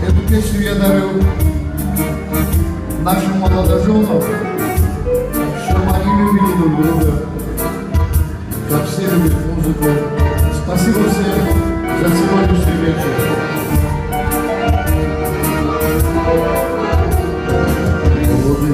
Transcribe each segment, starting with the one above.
Эту песню я дарю нашим молодоженам, чтобы они любили друг друга, как все любят музыку. Спасибо всем за сегодняшний вечер. Воды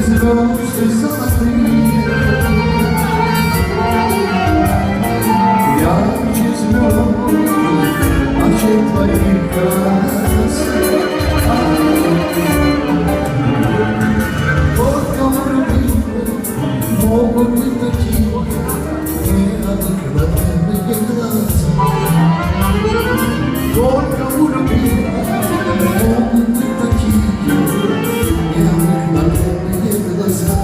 Звезды золотые, ярче звезд очей твоих краса. Только у любимых могут быть такие необыкновенные глаза. Только у любимых могут быть такие необыкновенные глаза.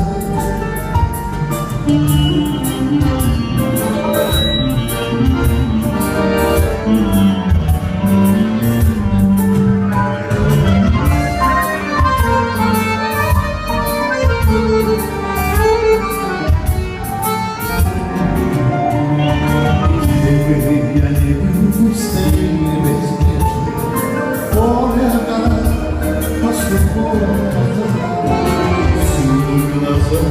Где бы я ни был в пустыне безбрежной, поле пастухов, всюду глаза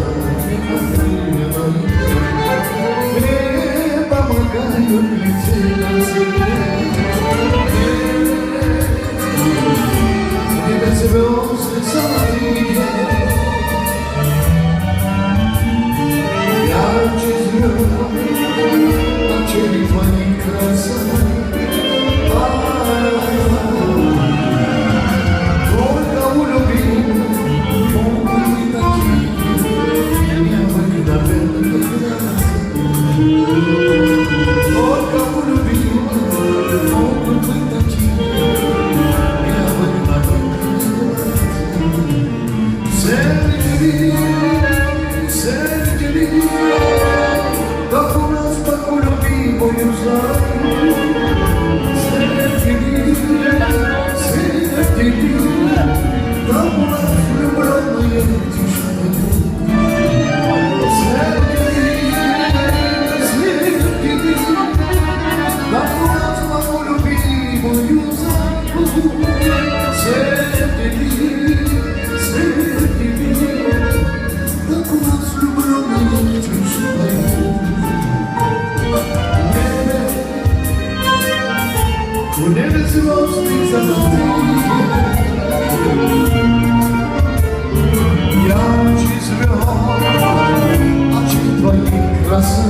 мне помогают лететь на земле. В небе звезды золотые, ярче звезд очей твоих краса. Только у любимых могут быть такие необыкновенные глаза. Только у любимых могут быть такие необыкновенные глаза. Sevgili, sevgili, как у нас так у любимую знаю. Sevgili, sevgili, там у нас влюбленные тишины. Sevgili, sevgili, так у нас так у любимую знаю. Sevgili, sevgili, так у нас влюбленные тишины. В небе звезды золотые, ярче звезд очей твоих краса.